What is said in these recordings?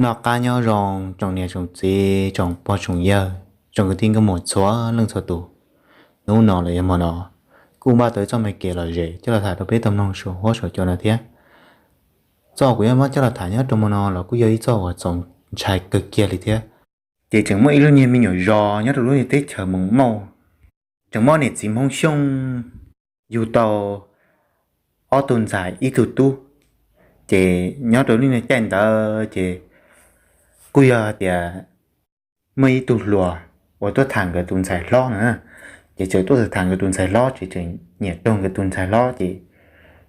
Noj qab nyob zoo tsoom niam tsoom txiv, tsoom pog tsoom yawg, tsoom kwv tij nkauj muam txhua leej txhua tus. Hnub no los yog hmo no kuj npaj tau ib txoj me kev lom zem coj los tham rau peb tau mloog saum huab saum cua no thiab. Txoj kuv yuav muab coj los tham nyob rau hmo no los kuj yog ib txoj uas txaus ntshai kawg kiag li thiab. Ces tseem muaj ib lub niag me nyuam zos nyob rau lub niag teb chaws Moos Mauj, tseem muaj niam txiv Hmoob Xyooj yug tau ob tug ntxhais ib tug tub. Ces nyob rau lub niag caij ntawd ces kuj yog tias muaj ib tug hluas uas tuaj tham nkawd tus ntxhais hlob no na. Ces txawm tuaj tham nkawd tus ntxhais hlob ces txawm nyiam raug nkawd tus ntxhais hlob ces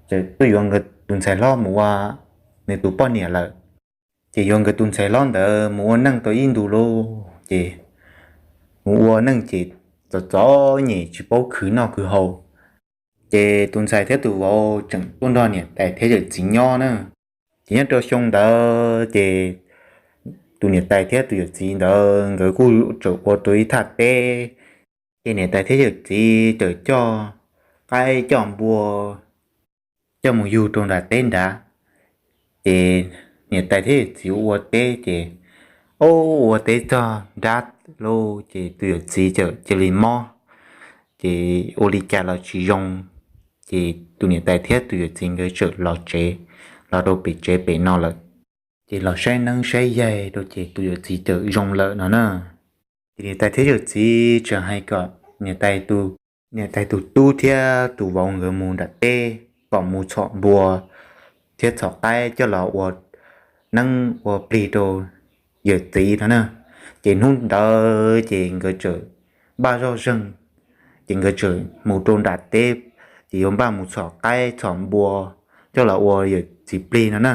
txawm tuaj yuav nkawd tus ntxhais hlob mus ua nws tus poj niam lawm. Ces yuav nkawd tus ntxhais hlob ntawd mus ua neej tau ib ntus lauj ces mus ua neej ces txom txom nyem tsis paub khwv noj khwv haus. Ces tus ntxhais thiab tus vauv tseem tuaj nrog niam tais thiab yawm txiv nyob na. Ces nyob rau xyoo ntawd ces tus niam tais thiab tus yawm txiv ntawd nkawd kuj tseem ua tau ib thaj teb. Ces niam tais thiab yawm txiv txawm coj qaib coj npua coj mus yug rau nram teb nrad. Ces niam tais thiab yawm txiv ua teb ces, o, ua teb txog nrab lauj ces tus yawm txiv txawm cia li mob. Ces ua li cas los tsis zoo. Ces tus niam tais thiab tus yawm txiv nkawd txawm los tsev, los rau pem tsev pem no lawm. Ces los saib neeb saib yaig rau ces tus yawm txiv txawm zoo lawm no na. Ces niam tais thiab yawm txiv tseem hais kom niam tais tus tub thiab tus vauv nkawd mus nram teb kom mus txhom npua thiab txhom qaib coj los ua neeb ua plig rau yawm txiv no na. Ces hnub ntawd ces nkawd txawm npaj zoj zeeg, ces nkawd txawm mus rau nram teb, ces yuav npaj mus txhom qaib txhom npua coj los ua yawm txiv plig no na.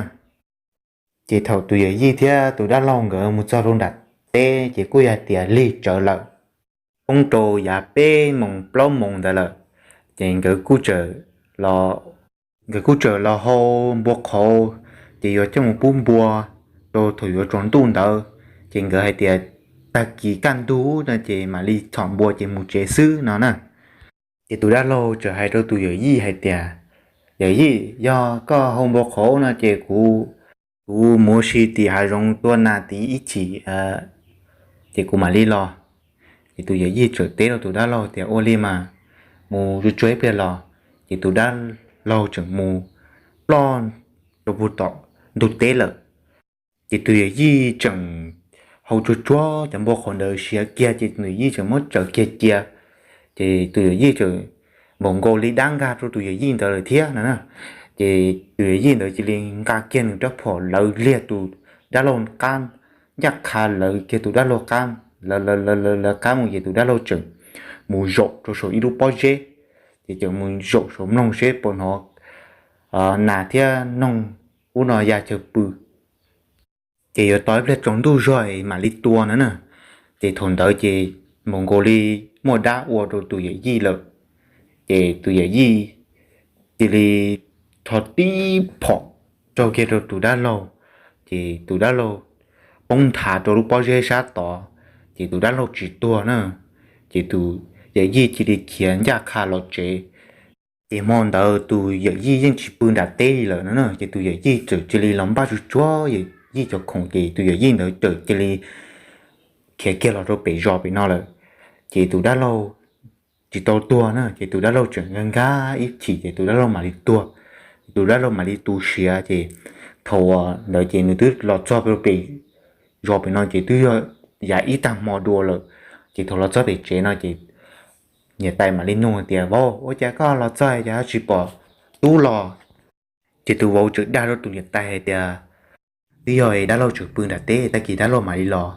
Ces thaum tus yawm yij thiab tus dab laug nkawd mus txog rau nram teb ces kuj yog tias lig tsawv lawm, poob rau yav peb moos plaub moos ntawd lawm. Ces nkawd kuj txawm, nkawd kuj txawm los hau npua qhauv, ces yuav coj mus pub npua rau thaum yuav tsaus ntuj ntawd. Ces nkawd hais tias tag kis kaj ntug no ces mam li txhom npua ces mus tsev xwb no na. Ces tus dab laug txawm hais rau tus yawm yij hais tias, Yawm yij, yog koj hau npua qhauv no ces kuv, kuv mus ua si tim hav zoov tua nas tid ib chim, ces kuv mam li los. Ces tus yawm yij txawm teb rau tus dab laug tias, Ua li mas, mus tsuag tsuag ib pliag los. Ces tus dab laug tseem mus ploj rau puag tom ntug teb lawm. Ces tus yawm yij tseem hau tsuag tsuag cov npua qhauv ntawd siav kiag ces tus yawm yij tseem muab tsaws kiag cia. Ces tus yawm yij tseem npaum nkaus li dab nkag rau tus yawm yij ntawd lawm thiab no na. Ces tus yawm yij ntawd cia li nqa kiag nws rab phom lawv liag tus dab laug qab, ncaj qha lawv kiag tus dab laug qab, lawv lawv lawv lawv qab mus ces tus dab laug tseem mus zaum rau saum ib lub pob zeb. Ces tseem mus zaum saum mloog seb puas hnov nas thiab noog ub no ya chaw pw, ces yuav tos ib pliag tsaus ntuj zog mam li tua no na. Ces thaum ntawd ces npaum nkaus li muaj dab ua rau tus yawm yij lawm. Ces tus yawm yij cia li rho tib phom tsaug kiag rau tus dab laug, ces tus dab laug poob nthav rau lub pob zeb sab tod, ces tus dab laug tsis tuag na. Ces tus yawm yij cia li khiav ncaj qha los tsev. Ces hmo ntawd tus yawm yij yeej tsis pw nram teb li lawm no na. Ces tus yawm yij txawm cia li los npaj tsuag tsuag yawm yij cov khoom, ces tus yawm yij ntawd txawm cia li khiav kiag los rau pem zos pem no lawm. Ces tus dab laug tsis tau tuag na, ces tus dab laug tseem nkag nkag ib chim ces tus dab laug mam li tuag. Ces tus dab laug mam li tu siav, ces thaum ntawd ces nws twb los txog rau pem zos pem no ces twb yog yav ib tag hmo dua lawm. Ces thaum los txog pem tsev no ces niam tais mam li nug tias, Vauv, ua cas koj los txog cas tsis pom tub los? Ces tus vauv tseem dag rau tus niam tais hais tias, Twb yog dab laug tseem pw nram teb, tag kis dab laug mam li los.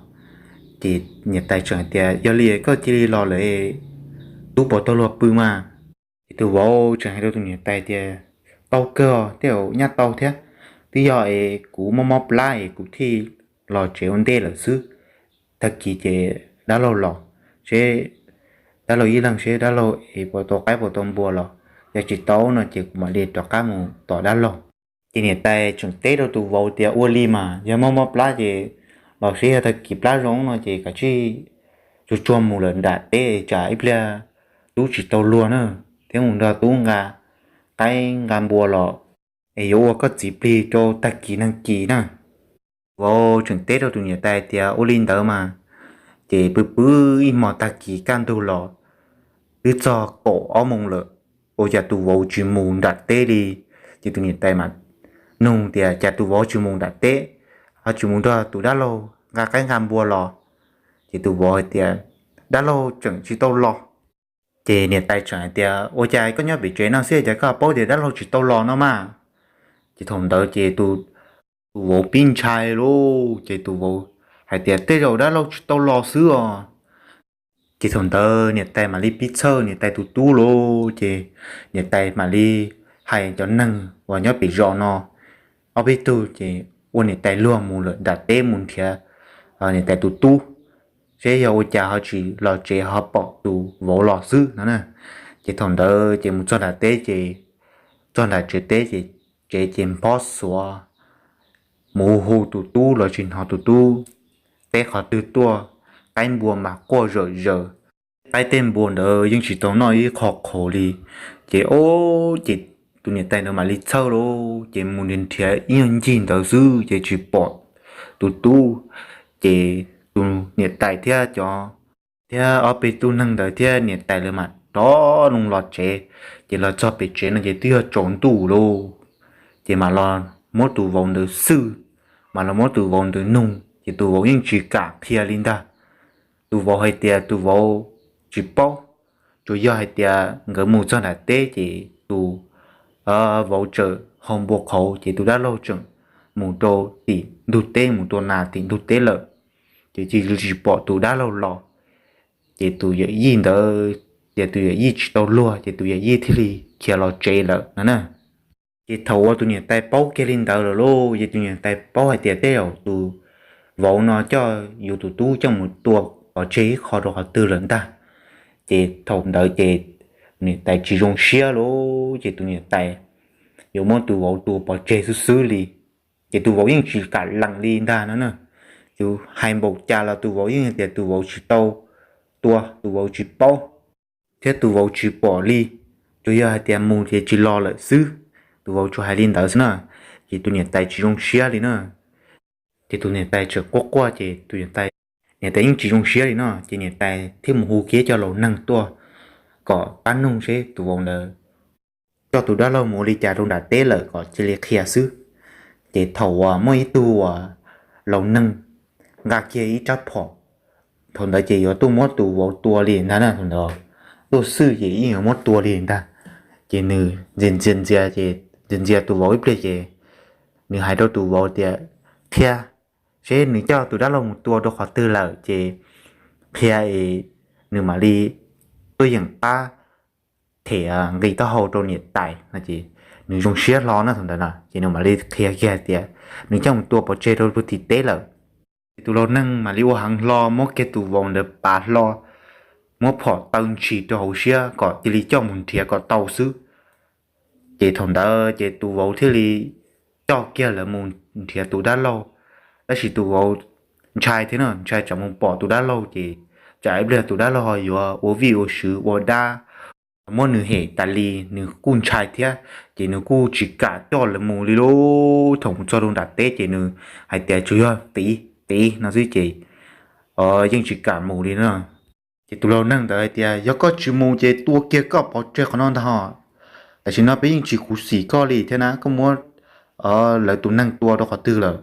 Ces niam tais tseem hais tias, Yog li koj cia li los lawm, tub puas tau luag pw mas? Ces tus vauv tseem hais rau tus niam tais tias, Tau kawg, tej zaum nyaj tau thiab. Twb yog es kuv mob mob plab es kuv thiaj los tsev ua ntej lawm xwb. Tag kis ces dab laug los, seb dab laug ib leeg seb dab laug es puas tau qaib puas tau npua los, yog tsis tau no ces kuv mam li rov qab mus tos dab laug. Ces niam tais tseem teb rau tus vauv tias, Ua li mas, yog mob mob plab ces los seb, yog tag kis plab zoo no ces kav tsij tsuag tsuag mus lawm nram teb, tsam ib pliag tub tsis tau luag na, thiab mus nrog tub nqa qaib nqa npua los es yuav ua koj txiv plig rau tag kis nag kis na. Vauv tseem teb rau tus niam tais tias, Ua li ntawd mas. Ces pw pw ib hmo tag kis kaj ntug los twb txog kaum ob moos lawm, ua cas tus vauv tsis mus nram teb li? Ces tus niam tais mas nug tias, Cas tus vauv tsis mus nram teb, ho tsis mus nrog tus dab laug nqa qaib nqa npua los? Ces tus vauv hais tias, Dab laug tseem tsis tau los. Ces niam tais tseem hais tias, Ua cas koj nyob pem tsev no xwb cas koj paub tias dab laug tsis tau los no mas? Ces thaum ntawd ces tus vauv pib ntshai lauj, ces tus vauv hais tias, Tej zaum dab laug tsis tau los xwb os. Ces thaum ntawd niam tais mam li pib txhawj niam tais tus tub lauj, ces niam tais mam li hais cov neeg uas nyob pem zos no ob peb tug ces ua niam tais luag mus lawm nram teb mus nrhiav niam tais tus tub, seb yog ua cas ho tsis los tsev ho pom tus vauv los xwb no na. Ces thaum ntawd ces mus txog nram teb ces, txog nram tsev teb ces, tsev ces nphob xuav, mus hu tus tub los tsis hnov tus tub teb qhov twg tuaj, qaib npua mas quaj zawm zaws. Tej qaib tej npua ntawd yeej tsis tau noj ib qho qhaus li. Ces o, ces tus niam tais ntawd mam li txhawj lauj, ces mus nrhiav ib nyuag ncig ntawd xwb ces tsis pom tus tub. Ces tus niam tais thiab cov, thiab ob peb tug neeg ntawd thiab niam tais lawv mam rov loo los tsev. Ces los txog pem tsev no ces twb yog tsaus ntuj lauj. Ces mam los muab tus vauv ntawd xwj, mam los muab tus vauv ntawd nug ces tus vauv yeej tsis kam qhia li ntag. Tus vauv hais tias tus vauv tsis paub, tsuas yog hais tias nkawd mus txog nram teb ces tus vauv tseem hau npua qhauv ces tus dab laug tseem mus rau tim ntug teb, mus tua nas tim ntug teb lawm, ces cia li tsis pom tus dab laug los. Ces tus yawm yij ntawd, ces tus yawm yij tsis tau luag ces tus yawm yij thiaj li khiav los tsev lawm no na. Ces thaum uas tus niam tais paub kiag li ntawd lawm lauj, ces tus niam tais paub hais tias tej zaum tus vauv no coj yus tus tub coj mus tua pov tseg ib qho rau qhov twg lawm ntag. Ces thaum ntawd ces niam tais tsis zoo siab lauj, ces tus niam tais yuav muab tus vauv tua pov tseg xwb xwb li. Ces tus vauv yeej tsis kam lees li ntag no na. Yus hais npaum cas los tus vauv yeej tias tus vauv tsis tau tua, tus vauv tsis paub, thiab tus vauv tsis pom li, tsuas yog hais tias mus ces tsis los lawm xwb. Tus vauv tsuas hais li ntawd xwb na, ces tus niam tais tsis zoo siab li na. Ces tus niam tais tseem quaj quaj ces tus niam tais, niam tais yeej tsis zoo siab li no, ces niam tais thiaj mus hu kiag cov laus neeg tuaj kom pab nug seb tus vauv ntawd coj tus dab laug mus ua li cas rau nram teb lawm kom cia li qhia xwb. Ces thaum uas muaj ib tug uas laus neeg nqa kiag ib rab phom, thaum ntawd ces yuav tuaj muab tus vauv tua li ntag na, thaum ntawd tuaj xwb ces yeej yuav muab tua li ntag. Ces nws ntxias ntxias ntxias ces ntxias ntxias tus vauv ib pliag ces nws hais rau tus vauv tias, Qhia seb nws coj tus dab laug mus tua rau qhov twg lawm ces qhia es nws mam li tuaj yeem pab them nqi taub hau rau niam tais no ces nws zoo siab hlo na thaum ntawd na, ces nws mam li qhia kiag tias nws coj mus tua pov tseg rau puag tim teb lawm. Ces tus laus neeg mam li ua heev hlo muab kiag tus vauv ntawd pav hlo, muab phom taw ntshis rau hauv siab kom cia li coj mus nrhiav kom tau xwb. Ces thaum ntawd ces tus vauv thiaj li coj kiag lawv mus nrhiav tus dab laug. Tab sis tus vauv ntshai thiab na, ntshai tsam mus pom tus dab laug ces tsam ib pliag tus dab laug ho yuav ua vij ua sw ua dab muab nws hem tas li, nws kuj ntshai thiab. Ces nws kuj tsis kam coj lawv mus li lauj. Thaum mus txog rau nram teb ces nws hais tias tsuas yog tiv tiv no xwb ces yeej tsis kam mus li na. Ces tus laus neeg ntawd hais tias, Yog koj tsis mus ces tua kiag koj pov tseg qhov no ntag ho. Tam sim no peb yeej tsis khuv xim koj li thiab na, koj muab lawv tus neeg tua rau qhov twg lawm,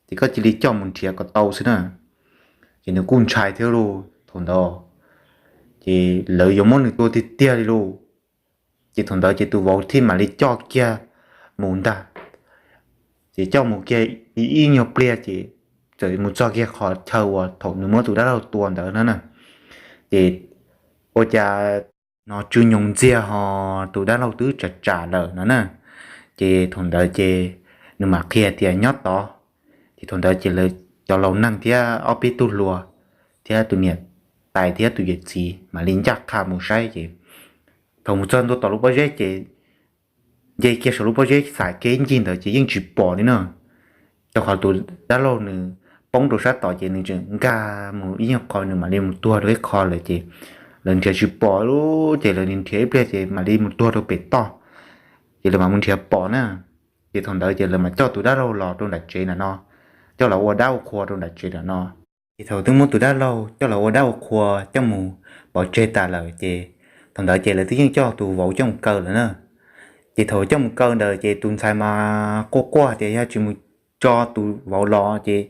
ces koj cia li coj mus nrhiav kom tau xwb na. Ces nws kuj ntshai thiab lauj thaum ntawd, ces lawv yuav muab nws tua tiag tiag li lauj. Ces thaum ntawd ces tus vauv thiaj mam li coj kiag mus ntag. Ces coj mus kiag ib nyuag pliag ces txawm mus txog kiag qhov chaw uas thaum nws muab tus dab laug tua ntawd no na. Ces ua cas no tsw nyoos ntxiag ho tus dab laug twb tsam tsam lawm no na. Ces thaum ntawd ces nws mam qhia tias nyob tod. Ces thaum ntawd ces lawv cov laus neeg thiab ob peb tug hluas thiab tus niam tais thiab tus yawm txiv mam li ncaj qha mus saib ces thaum mus txog ntua tom lub pob zeb ces nce kiag saum lub pob zeb xais kiag ib ncig ntawd ces yeej tsis pom li na. Rau qhov tus dab laug nws poob rau sab tod ces nws tseem nkag mus ib nyuag qho nws mam li mus tuag rau ib qho lawm ces lawv nrhiav tsis pom lawm ces lawv nrhiav ib pliag ces mam li mus tuag rau pem toj. Ces lawv mam mus nrhiav pom na. Ces thaum ntawd ces lawv mam coj tus dab laug los rau nram tsev na no. coj los ua dab ua qhua rau nram tsev lawm no. Ces thaum twb muab tus dab laug coj los ua dab ua qhua coj mus pov tseg tas lawm ces thaum ntawd ces lawv twb yeej coj tus vauv coj mus kaw lawm na. Ces thaum coj mus kaw ntawd ces tus ntxhais mas quaj quaj tias yog tsis mus tso tus vauv los ces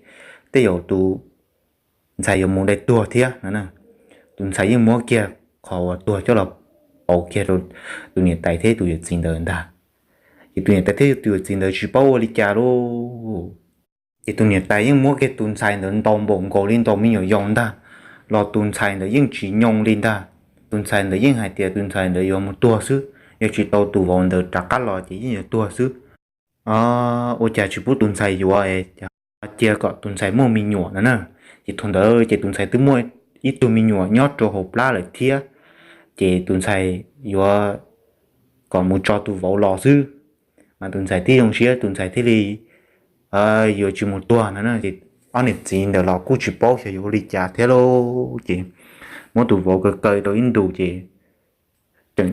tej zaum tus ntxhais yuav mus dai tuag thiab no. Tus ntxhais yeej muab kiag qhov uas tuag coj los pauv kiag rau tus niam tais thiab tus yawm txiv ntawd ntag. Ces tus niam tais thiab tus yawm txiv ntawd tsis paub ua li cas lauj. Ces tus niam tais yeej muab kiag tus ntxhais ntawd ntaus npaum nkaus li ntaus me nyuam yaus ntag, los tus ntxhais ntawd yeej tsis nyoo li ntag. Tus ntxhais ntawd yeej hais tias tus ntxhais ntawd yuav mus tuag xwb, yog tsis tau tus vauv ntawd rov qab los ces yeej yuav tuag xwb. Ua cas tsis pub tus ntxhais yuav, cia kom tus ntxhais muaj me nyuam no na. Ces thaum ntawd ces tus ntxhais twb muaj ib tug me nyuam nyob rau hauv plab lawm thiab, ces tus ntxhais yuav kom mus tso tus vauv los xwb, mas tus ntxhais thiaj zoo siab, tus ntxhais thiaj li yuav tsis mus tuag no. Ces ob niam txiv ntawd los kuj tsis paub xyov yuav ua li cas thiab lauj, ces muab tus vauv kaw kaw tau ib ntus ces tseem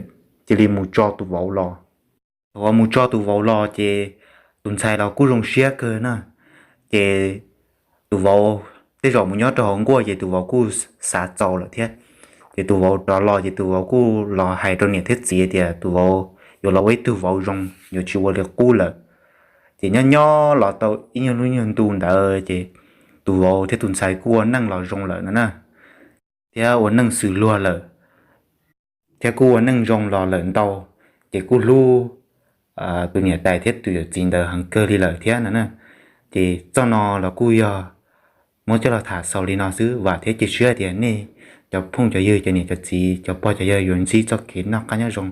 cia li mus tso tus vauv los. Thaum uas mus tso tus vauv los ces tus ntxhais los kuj zoo siab kawg na. Ces tus vauv tej zaum mus nyob rau hauv nkuaj ces tus vauv kuj xav txaus lawm thiab. Ces tus vauv rov los ces tus vauv kuj los hais rau niam thiab txiv tias tus vauv yuav los ua ib tug vauv zoo, yuav tsis ua li qub lawm. Ces nyob nyob los tau ib nyuag lub nyuag ntu ntawd ces tus vauv thiab tus ntxhais kuj ua neej los zoo lawm no na, thiab ua neej xws luag lawm, thiab kuj ua neej zoo los lawm ntau, ces kuj hlub tus niam tais thiab tus yawm txiv ntawd heev kawg li lawm thiab no na. Ces txoj no los kuj yog muab coj los tham xaus li no xwb, vam thiab cia siab tias nej cov phooj cov ywg, cov niam cov txiv, cov pog cov yawg yuav ntsib txoj kev noj qab nyob zoo.